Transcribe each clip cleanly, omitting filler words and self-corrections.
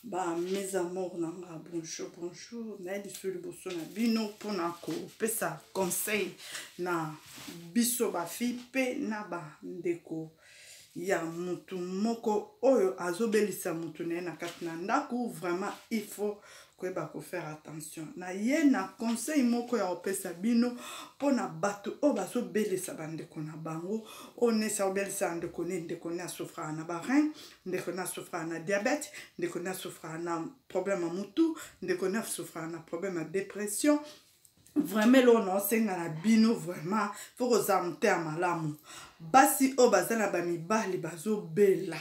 Ba mes amours na nga, bonjour, bonjour. Naye lisusu liboso na bino mpona kopesa conseil na biso bafille mpe na bandeko ya mutu moko oyo azobelisa mutu na ye na kati na ndako. Vraiment, il faut koyeba kofaire attention na ye. Na conseil moko ya kopesa bino mpona bato oyo bazobelisa bandeko na bango, oyo nesi aobelisa ndeko ne, ndeko ne asouffraka na barein, ndeko ne asouffraka na diabète, ndeko ne asouffraka na problème ya mutu, ndeko ne asouffraka na problème ya dépression. Vraiment, eloko na osenga na bino, vraiment faut kozala motema malamu. Basi oyo baza na bamibali bazobela,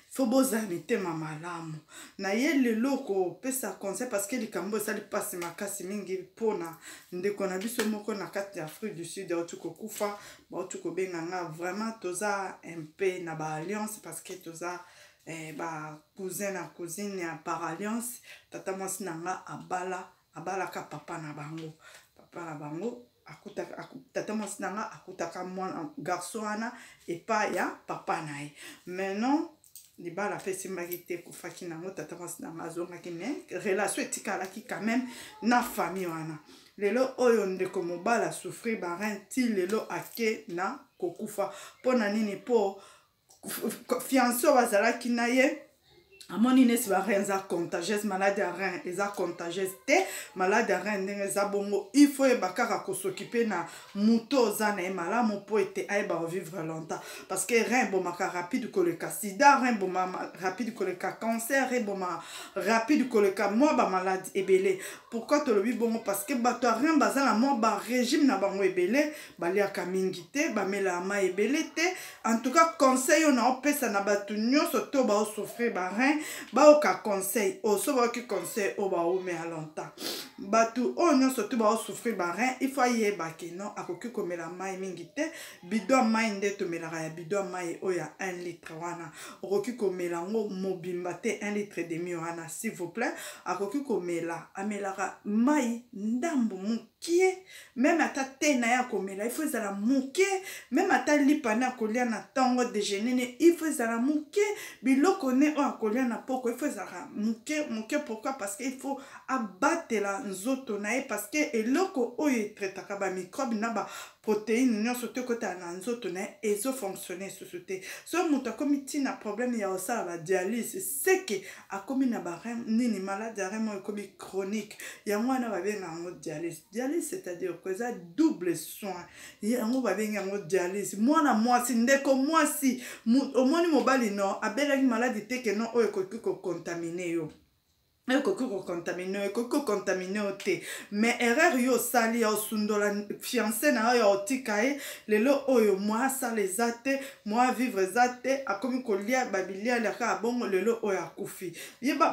faut bozala mitema malamu. Na ye lelo kopesa conseil parce que likambo esali mpasi makasi mingi mpona ndeko na biso moko na kati ya Afrique du Sud auti kokufa. Bauti kobenga nga. Vraiment, toza mpe na baalliance parce que toza bacousin na cousine ya par alliance. Tata mwasi na nga abala, abalaka papa na bango. Papa na bango akutaka, tata mwasi na nga akutaka mwana garçon wana epai ya papa na ye. Maintenant libala mpe esimbaki te, ekufaki nango. Tata mwasi na nga azongaki, mais relation etikalaki quand même na famille wana. Lelo oyo ndeko mobali asouffrir barein ti lelo ake na kokufa. Mpo na nini? Mpo fiancé oyo bazalaki na ye amoni neti barein eza contagieuse. Maladi ya rein eza contagieuse te. Maladi ya rein ndenge eza bongo, il faut yeba kaka kos'occuper na moto oza na ye malamu mpo ete ayeba kovivre longtemps, parce que rein ebomaka rapide koleka sida, rein eboma rapide koleka cancer, rein eboma rapide koleka mwa bamaladi ebele. Pourquoi tolobi bongo? Parce que bato ya rein baza na mwa barégime na bango ebele, baliaka mingi te, bamelaka mai ebele te. En tout cas, conseil oyo naopesa na bato nyonso to baosouffrir barein, baoka conseil oyo. So baoki conseil oyo, baumea longtemps. Bato oyo nyonso to baosouffrir barein, il faut ayeba ke non, akoki komela mai mingi te. Bidon ya mai nde tomelaka, ya bidon ya mai oyo ya 1 litre wana, okoki komela yango mobimba te. 1 litre demi wana, s'il vous plaît, akoki komela, amelaka mai ndambo mokie. Même ata te na ye akomela, il faut ezala moke. Même ata lipa ne akolia na ntongo, déjeuner ne, il faut ezala moke. Biloko ne oyo akolia na poko, il faut ezalaka moke moke. Pourquoi? Parce que il faut abatela nzoto na ye, parce que eloko oyo etraitaka bamicrobe na baprotéine nyonso to ekotala na nzoto na ye ezofonctionne lisusu te. So moto akomi ntina problème ya kosala badialyse, seke akomi na barein nini, maladi ya rein moko ekomi chronique. Yango wana babenga yango dialyse. Dialyse, c'est-à-dire ko eza double soin, yango babengi yango dialyse. Mwana mwasi, ndeko mwasi, omoni mobali no abelaki maladi te ke no oyo ekoki kocontaminer yo, oyo ekoki kocontaminer yo, ekoki kocontaminer yo te. Mais erreur yo osali ya osundola fiancé na yo, ya otika ye, lelo oyo mwa asala eza te, mwa vivre eza te, akomi kolia babilia aliaka bongo, lelo oyo akufi.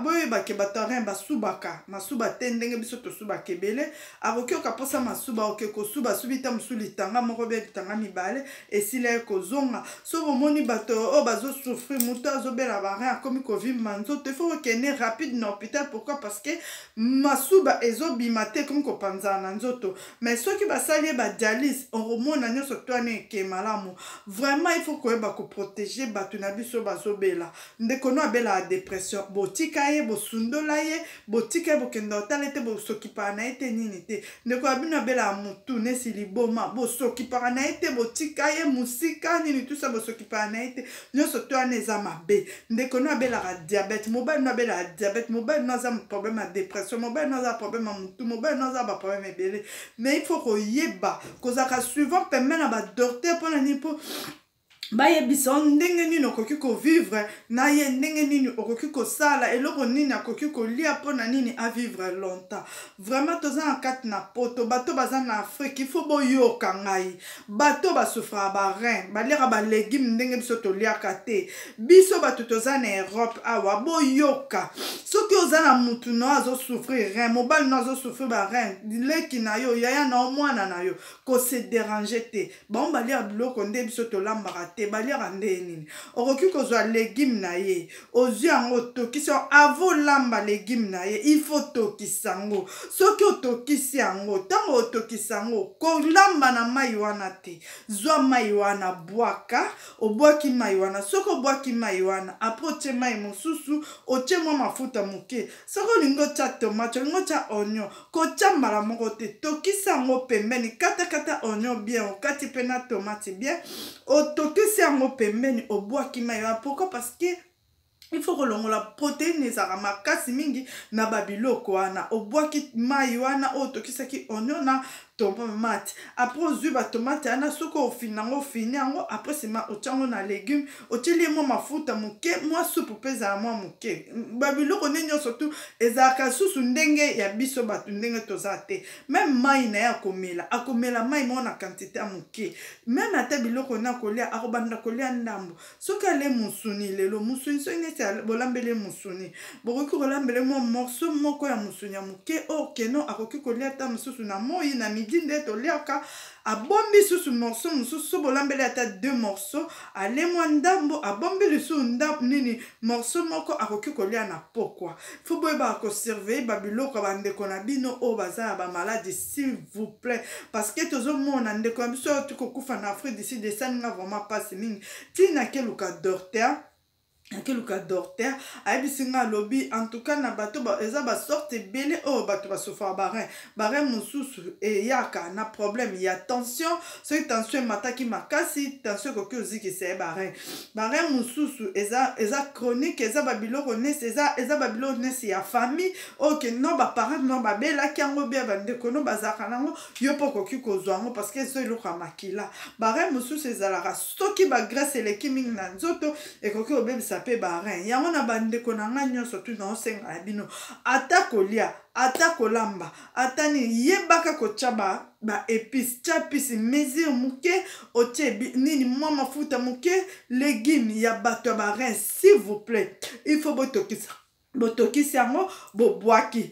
Boyebake bato ya rein basubaka masuba te ndenge biso tosubaka ebele. Akoki oka mposa masuba, oke kosuba, asubi ta mosusu litanga moko be litanga mibale, esila ye kozonga. So bomoni bato oyo bazosouffrir, moto azobela barein akomi kovimba nzoto, il faut kokende rapide na hôpital. Pourquoi? Parce que masuba ezobima te, ekomi kopanzana na nzoto. Mais soki basali ye badialyse, okomona nyonso to wana eke malamu. Vraiment, il faut koyeba koprotéger bato na biso bazobela. Ndeko no abelaka dépression, botika ye, bosundola ye, botika ye, bokenda otala ete bosokipaka na ye te nini te. Ndeko ya bino abelaka motu nesi liboma, bosokipaka na ye te, botika ye mosika nini tusa, bosokipaka na ye te, nyonso to wana eza mabe. Ndeko no abelaka diabète, mobali no abelaka diabète, mobali no aza problème ya dépression, mobali no aza problème ya motu, mobali no aza baproblème ebele. Mais il faut koyeba kozalaka suivant pembe na badocteur. Mpona nini? Mpo bayebisa yo ndenge nini okoki kovivre na ye, ndenge nini okoki kosala, eloko nini akoki kolia, mpona nini avivre longtemps. Vraiment, toza na kati na Poto, bato baza na Afrique, il faut boyoka ngai. Bato basouffraka barein baliaka balégume ndenge biso toliaka te. Biso bato toza na Europe awa, boyoka: soki oza na mutu na azosouffrir rein, mobali no azosouffrir barein, leki na yo, yaya na yo, mwana na yo, kose déranger te. Bango baliaka biloko nde biso tolambaka te. te. Baliaka ndenge nini? Okoki kozwa legume na ye, ozwi yango, otokisi yango. Avant olamba legume na ye, il faut otokisa yango. Soki otokisi yango, ntango otokisa yango, kolamba na mai wana te. Zwa mai wana, bwaka. Obwaki mai wana, soki obwaki mai wana, après otie mai mosusu, otie mwa mafuta moke. Soki olingi otya tomate, olingi otya oignon, kotya mbala moko te. Tokisa yango pembeni, katakata oignon bien, okati mpe na tomate bien, otokisi yango pembeni, obwaki mai wana. Pourquoi? Parce que il faut kolongola protéine, ezalaka makasi mingi na babiloko wana. Obwaki mai wana oyo otokisaki oignon na tomate. Après ozwi batomate wana, soki ofini yango, ofini yango, après nsima otia yango na légume, otieli ye mwa mafuta moke, mwa supu mpe ezala mwa moke. Babiloko nde nyonso tu ezalaka susu ndenge ya biso bato ndenge toza te. Même mai na ye akomela, akomela mai moko na quantité ya moke. Même ata biloko na akolia, akobanda kolia ndambo. Soki ale mosuni lelo, mosuni, soki neti bolambeli mosuni, bokoki kolambela mwa morceau moko ya mosuni ya moke oyo keno akoki kolia ata mosusu na moi na midi nde toliaka. Abombi susu morceau mosusu. So bolambeli ata deux morceaux, ale mwa ndambo, abombi lisusu ndambo nini, morceau moko akoki kolia na pokwa. Faut boyebaka kosurveiller babiloko ya bandeko na bino oyo baza ya bamaladi, s'il vous plaît, parce que tozomona ndeko na biso oyo tikokufa na Afrique du Sud. Esalinga vraiment mpasi mingi. Ntina keluka docteur, akeluka docteur, ayebisi nga, alobi en tout cas na bato eza basorte ebele oyo bato basouffraka barein. Barein mosusu eyaka na problème ya tension. Soki tension emataki makasi, tension ekoki ozikisa ye barein. Barein mosusu eza chronique, eza babiloko nesi, eza babiloko nesi ya famille oyo ke no baparent no babelaki yango, bia bandeko no bazalaka nango, yo mpo okoki kozwa yango parce que eza eloko ya makila. Barein mosusu ezalaka soki bagraisse eleki mingi na nzoto, ekoki kobebisa mpe barein yango. Na bandeko na ngai nyonso tu, naosenga na bino, ata kolia, ata kolamba, ata nini, yebaka kotya ba épice. Tia épice mesure moke, otie nini, mwa mafuta moke. Légume ya bato ya barein, s'il vous plaît, il faut botokisa. Botokisi yango, bobwaki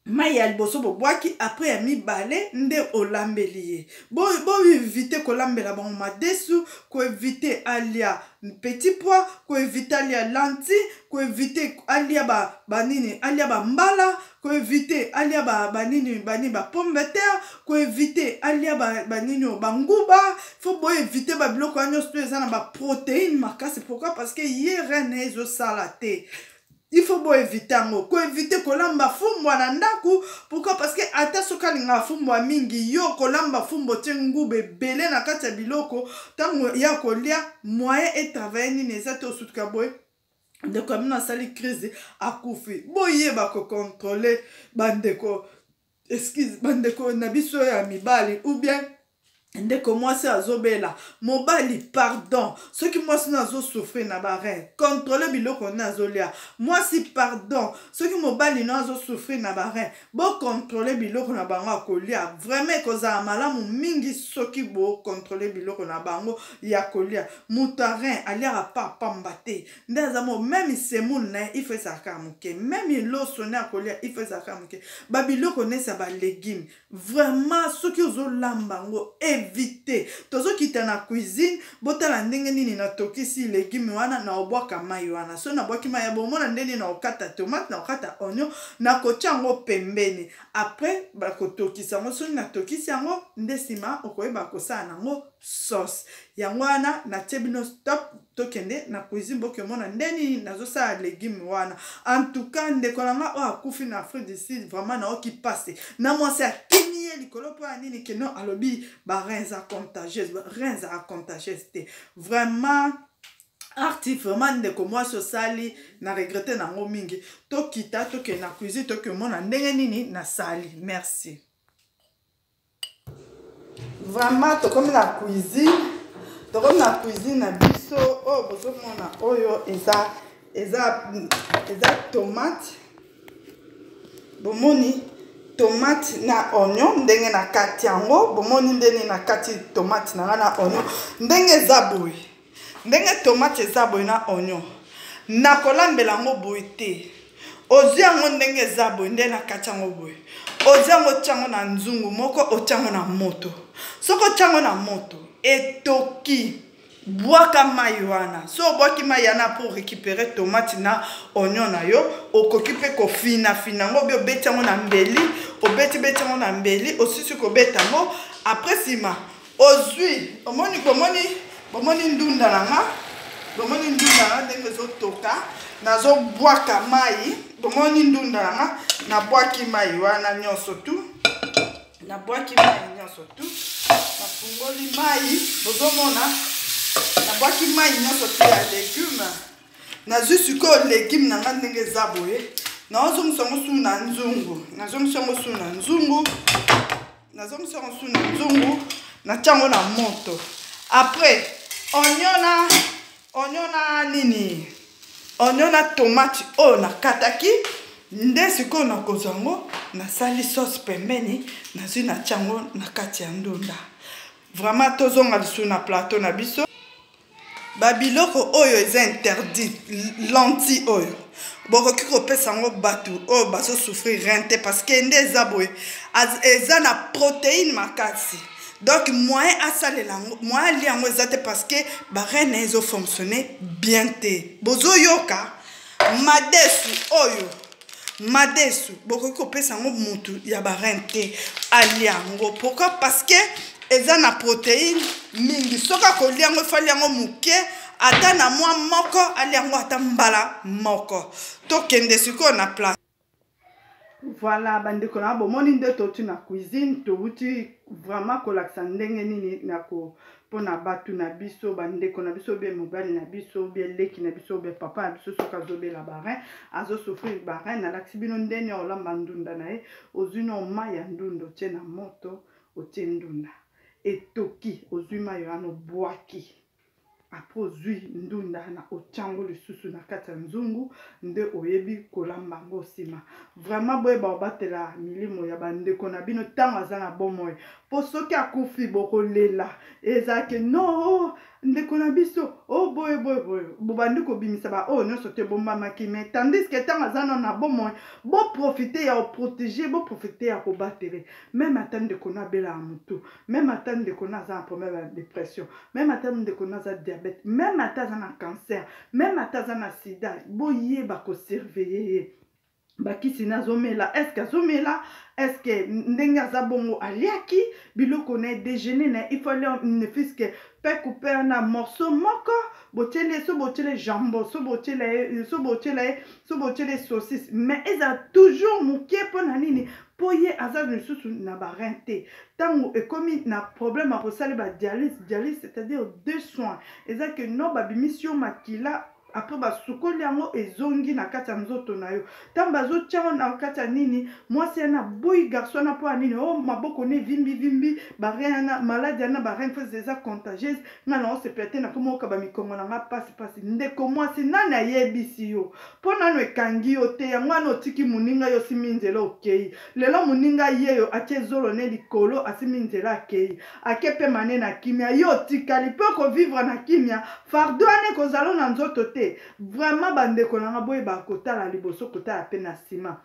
mai ya liboso, bobwaki, après ya mibale nde olambeli ye. Boéviter kolambela bango madesu, koéviter alia petit pois, koéviter alia lentille, koéviter alia banini, alia bambala, koéviter alia banini, banini, bapomme de terre, koéviter alia banini oyo, banguba. Faut boéviter babiloko wana nyonso to eza na baprotéine makasi. Pourquoi? Parce que ye rein ezosala te. Il faut boéviter yango. Koéviter kolamba fumbwa na ndako. Pourquoi? Parce que ata soki alingaka fumbwa mingi, yo kolamba fumbwa, otie nguba ebele na kati ya biloko, ntango ya kolia, moyen etravailler nini eza te. Osutuka boye, ndeko ya bino asali crise, akufi. Boyeba kocontrôler bandeko, excuse, bandeko na biso ya mibali ou bien ndeko mwasi azobela, mobali, pardon, soki mwasi no azosouffrir na barein, contrôle biloko nde azolia. Mwasi, pardon, soki mobali no azosouffrir na barein, bocontrôle biloko na bango ya kolia. Vraiment ekozala malamu mingi soki bocontrôle biloko na bango ya kolia. Moto ya rein aliaka pa pamba te. Nde aza mo, même semoule na ye, il faut ezalaka moke. Même loso nde akolia, il faut ezalaka moke. Babiloko nesi ya balégume, vraiment soki ozolamba yango, évite. Tozokita na cuisine, botala ndenge nini natokisi légume wana. Na obwaka mai wana. So nabwaki mai ya bomona ndenge nini na okata tomate, na okata oignon, nakotia yango pembeni. Après bakotokisa yango, soki natokisi yango, nde nsima okoyeba kosala nango sauce. Yango wana natie bino stop, tokende na cuisine, bokemona nde nini nazosala légume wana. En tout cas, ndeko na nga oyo akufi na Afrique du Sud, vraiment naoki mpasi na mwasi akimi ye likolo. Mpo ya nini? Keno alobi barein eza contagieuse. Rein ezaka contagieuse te. Vraiment arti, vraiment ndeko mwasi osali na regretter nango mingi. Tokita, tokende na cuisine, tokemona ndenge nini nasali. Merci vraiment. Tokomi na cuisine, tokomi na cuisine na biso. Oyo bozomona oyo eza tomate. Bomoni tomate na oignon ndenge na kati yango. Bomoni ndenge na kati tomate na nga na oignon ndenge eza boye, ndenge tomate eza boye na oignon. Nakolambela yango boye te. Ozwi yango ndenge eza boye, nde na kati yango boye, ozwi yango, otia yango na nzungu moko, otia yango na moto. Soki otia yango na moto, etoki. Bwaka mai wana. So obwaki mai wana mpo récupérer tomate na oignon na yo, okoki mpe kofinafina yango obi obeti yango na mbeli, obetibeti yango na mbeli, osisi kobeta yango. Après nsima ozwi, omoni, bomoni, bomoni ndunda na nga, bomoni ndunda na nga ndenge ezotoka, nazobwaka mai, bomoni ndunda na nga, nabwaki mai wana nyonso tu, nabwaki mai nyonso tu, nafungoli mai, bozomona nabwaki mai nyonso tu ya legume. Nazwi sikoyo legume na nga ndenge eza boye, nazongisa yango su na nzungu, nazongisa yango su na nzungu, nazongisa yango su na nzungu, natia yango na moto. Après oignon na oignon na nini, oignon na tomate oyo nakataki nde sikoyo nakozwa yango, nasali sauce pembeni, nazwi natia yango na kati ya ndunda. Vraiment tozonga lisusu na plateau na biso. Babiloko oyo eza interdit, lentille oyo bokoki kopesa yango bato oyo bazosouffrir rein te, parce que nde eza boye, eza na protéine makasi, donc moyen asalela yango, moyen alia yango eza te, parce que barein na ye ezofonctionne bien te. Bozoyoka madesu oyo, madesu bokoki kopesa yango mutu ya barein te alia yango. Pourquoi? Parce que eza na protéine mingi. Soki akolia yango, efali yango moke, ata na mwa moko alia yango ata mbala moko. Tokende sikoyo na place. Voilà bandeko na, bomoni nde touti na cuisine, touti vraiment kolakisa ndenge nini na ko mpona bato na biso, bandeko na biso, be mobali na biso, be leki na biso, be papa na biso, soki azobela barein, azosouffrir barein, nalakisi bino ndenge ya kolamba ndunda na ye. Ozwi no mai ya ndunda, otie na moto, otie ndunda etoki, ozwi mai wana obwaki. Après ozwi ndunda na otiango lisusu na kati ya nzungu, nde oyebi kolamba yango nsima. Vraiment boyeba kobatela milimo ya bandeko na bino ntango aza na bomoi, mpo soki akufi bokolela, ezalaki no ndeko na biso o boye boye boye, bobandi kobimisa baoyo nyonso te ebombamaki. Mais tandis que ntango aza nano na bomoi, boprofite ya koprotege, boprofite ya kobatele. Meme ata ndeko na abelaka motu, meme ata ndeko na aza na problème ya dépression, meme ata ndeko na aza diabète, meme ata aza na cancer, meme ata aza na sida, boyeba kosurveille ye. Bakisi na azomela, est-ce azomela, est-ce ndenge aza bongo aliaki biloko na ye, déjeuner na ye, il faut alia ne fût-ce que pain coupé na morceau moko, botieli ye, so botieli jambon, so botiela ye, so botiela ye, so botieli ye saucisse, mais eza toujours moke. Mpo na nini? Mpo ye aza lisusu na barein te. Ntango ekomi na problème ya kosala badialyse, dialyse c'est-à-dire deux soins, eza ke no babimisi yo makila, après basukoli yango, ezongi na kati ya nzoto na yo. Ntango bazotia yango na kati ya nini, mwasi yana boyi garçon wana mpo ya nini? O maboko ne evimbi vimbi, barein wana, maladie wana, barein mpe eza contagieuse. Nga na osepela te, nakoma okaba mikongo na nga pasi pasi. Ndeko mwasi, nani ayebisi yo? Mpo nano ekangi yo te, yango wana otiki moninga, yo osimi nzela okei. Lelo moninga yeyo atie zolo ne likolo, asimi nzela akei, ake pema ne na kimia, yo otikali mpe okovivre na kimia, fardeau wana ekozala na nzoto te. Vraiment bandeko na nga, boyeba kotala liboso, kotala mpe na nsima.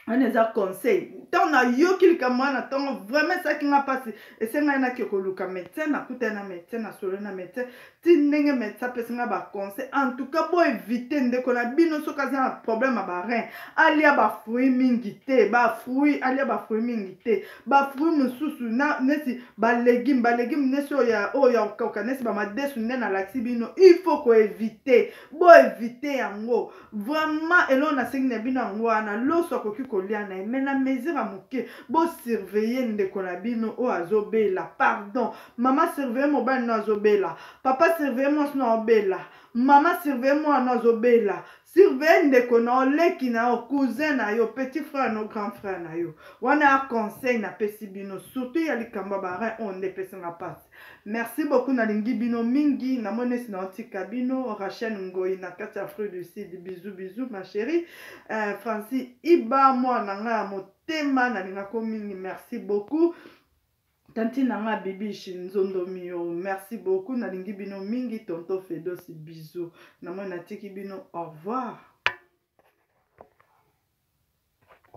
Wana eza conseil. Ntango nayoki likambo wana ntongo, vraiment esalaki nga mpasi, esengai nake koluka médecin. Nakutani na médecin, nasolo na médecin ti ndenge médecin apesi nga baconseil. En tout cas boevite ndeko na bino, soki aza na problème ya barein, alia bafruit mingi te, bafruit, alia bafruit mingi te, bafruit mosusu neti balégume, balégume nesi oyo ya kokauka, neti bamadesu nde nalakisi bino, il faut koevite, boevite yango vraiment. Eloko nasengi na bino yango wana. Loso akoki kolia na ye, mais na mesure ya moke. Bosurveille ndeko na bino oyo azobela. Pardon, mama, surveille mobali no azobela, papa, surveille mwasi no azobela, mama, surveille mwana no azobela, surveille ndeko na yo, leki na yo, cousin na yo, petit frère no, grand frère na yo. Wana ya conseil napesi bino, surtout ya likambo ya barein oyo nde epesinga mpasi. Merci beaucoup, nalingi bino mingi. Namoni esi naotika bino. Rachel Ngoi na kati ya Afrique du Sud, bisou bisou ma chérie. Francis Iba, mwana ngai ya motema, nalingako mingi, merci beaucoup. Tanti na nga Bibishi Nzondomio, merci beaucoup, nalingi bino mingi. Tonton Fedos, bisou. Namoni natiki bino, au revoir.